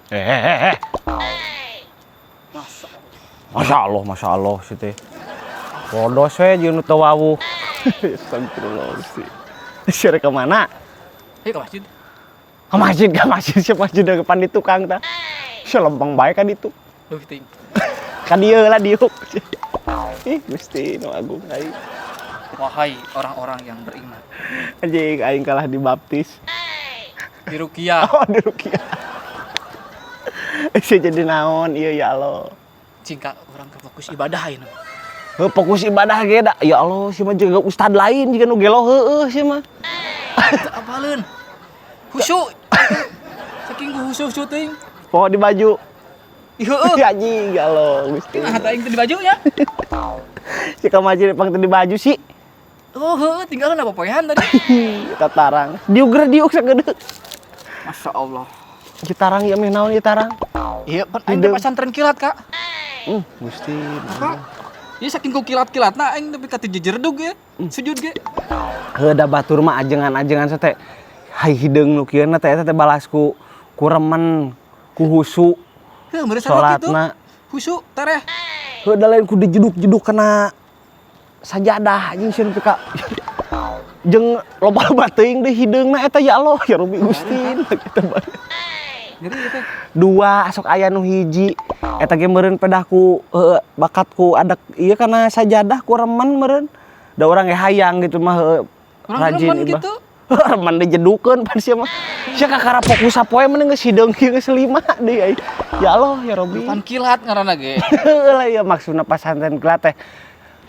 Eh, eh, eh, eh. Masya Allah. Masya Allah, Masya Allah sih teh. Bodos we jeung nu teu wawuh. Astagfirullah Gusti. Sia rek ka mana? Ayo ke masjid. Ke masjid, siapa masjid depan di tukang tah. Sia lempeng bae ka ditu. Duh, ting. Ka dieu lah diuk. Ih, Gusti nu agung aing. Wahai orang-orang yang beriman. Anjing, aing kalah dibaptis. Di rukiah. Oh, di rukiah. Sia jadi naon ieu, ya Allah. Cingka orang ke fokus ibadah ini. Heuh, fokus ibadah ge da. Ya Allah, sia mah juga ustad lain jiga nu gelo heueuh sia mah. Teu apaleun. Khusyuk. Saking ku khusyuk teuing. Poho di baju. Ih heueuh. Anjing, ya Allah, Gusti. Nah, aing teu di bajunya. Si ka masjid pang teu di baju sih. Oh, heueuh, tinggalan apa poehan tadi. Eta tarang. Diuk geura diuk sagedeuk. Masya Allah. Ieu tarang ieu meh naon ieu tarang? Iya, pan aing teh Hideung. Pesantren kilat, Kak. Gusti. Kak. Iya, saking ku kilat-kilatna aing nepi ka teu jejeredug ya. Sujud ge. Heuh, da batur mah ajengan-ajengan teh hai hideung nu kieu na teh eta teh balas ku ku remen, ku husu Heuh, meureun sarua kitu. Salatna. Khusyuk tereh. Heuh, da lain ku dijeduk-jeduk kana sajadah anjing sieun nepi ka jeung loba-loba teuing deui hideungna eta, ya Allah, ya Rabbi Gusti eta bae. Ngeri ieu teh. Dua sok aya nu hiji eta ge meureun pedah ku heueuh, bakat ku adak ieu kana sajadah ku remen meureun da urang ge hayang gitu mah heueuh, Urang rajin remen ibah. Gitu. Remen dijedukeun pan sia mah sia kakara fokus sapoe mending geus hideung kieu geus lima deui ai. Ya Allah, ya Rabbi. Pan kilat ngaranna ge. Heueuh lah ya, maksudna pasantren kilat teh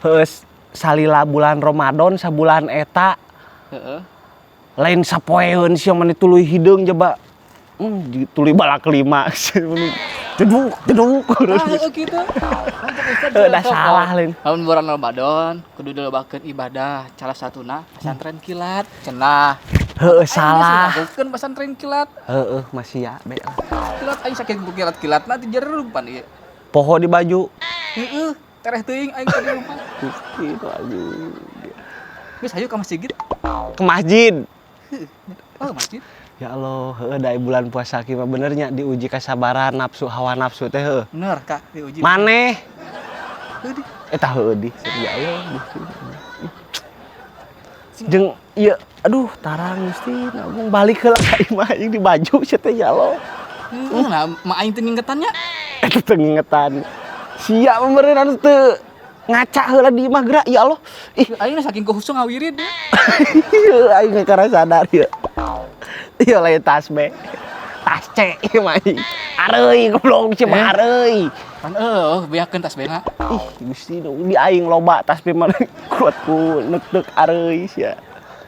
heueuh salila bulan Ramadan sabulan eta lain sapoeun sia mah tuluy hideung coba tuluy balak lima jeduk jeduk. Ah, heueuh kitu. Mantap Ustaz. Heuh, dah salah lain. Lamun bulan Ramadan kudu dilobakeun ibadah, salah satuna pesantren kilat cenah. Heueuh, salah. Bukan pesantren kilat. Heueuh, masih ya be lah. Kilat aing saking ku kilat-kilatna teu jeruk pan ieu. Poho di baju. Heueuh, tereh teuing aing tadi lupa. Gusti nu agung. Geus, hayu ka masjid. Ke masjid. Oh, masjid. Ya Allah, heueuh, da bulan puasa kieu mah benernya diuji kesabaran, nafsu, hawa nafsu teh heueuh. Bener, Kak, diuji. Maneh Heueuh di. Eta heueuh di ya Allah Gusti. Jeung ieu aduh tarang Gusti nu agung, balik heula ka imah aing di baju sia teh, ya Allah. Heueuh, nah ma aing teu ngingetan nya. Eta teu ngingetan. Sia mah meureun anu teu ngaca heula di imah geura, ya Allah. Ih, Aing saking ku khusyuk ngawirid ya. Aing kakara sadar ya. Ieu lain tas B. Tas C ieu mah aing. Areuy goblok sia mah Eh? areuy. Pan eueuh beakeun tas bena. Ih, Gusti nu di aing loba tas B mah kuat ku nek-nek areuy sia.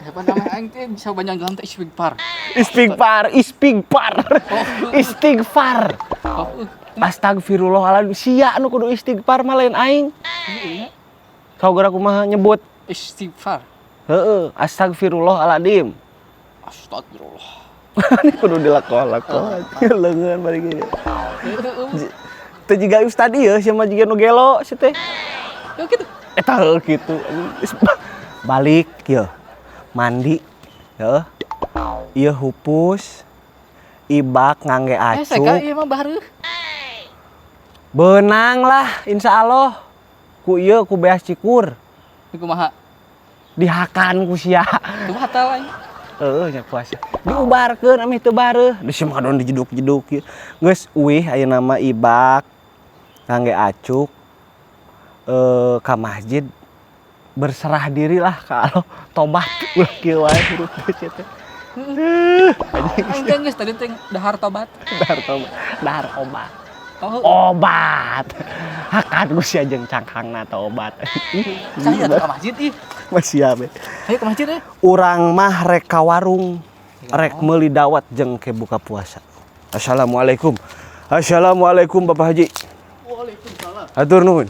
Siapa nama aing teh bisa banyak jalan teh istighfar. Istighfar, istighfar. Oh. Istighfar. Oh, Astagfirullahaladzim. Sia nu kudu istighfar mah lain aing. Iya. Kau geura kumaha nyebut? Istighfar. Heeh, astagfirullahaladzim. Astagfirullah. Ini kudu dilakoh-lakoh. Leungeun bari gini. Teu jiga ustad ieu sia mah jiga nu gelo sia teh. Ya gitu. Eta heueuh kitu. Balik ye. Mandi. Heuh. Ieu hupus. Ibak ngangge Eh, saya acuk. ieu mah bareuh. Beunang lah insya Allah. Ku ieu ku beas cikur. Ieu kumaha? Dihakan ku sia. Itu batal aing. Heeh, nya puasa. Diubarkeun ameh teu bareuh. Geus sia mah kadon dijeduk-jeduk ieu. Geus uih ayeuna mah ibak ngangge acuk ka masjid, berserah diri lah ka Allah, tobat ulah kieu wae hirup teh sia teh. Anjing. Aing teh geus tadi teh dahar tobat. Dahar tobat, dahar obat. Oh, Obat. Hakan ku sia jeung cangkangna tobat. Saya tuh ke masjid ih. Masih ya, be. Ayo ke masjid eh. Urang mah rek ka warung, rek meuli dawet jeung ke buka puasa. Assalamualaikum. Assalamualaikum, Bapak Haji. Waalaikumsalam. Hatur nuhun.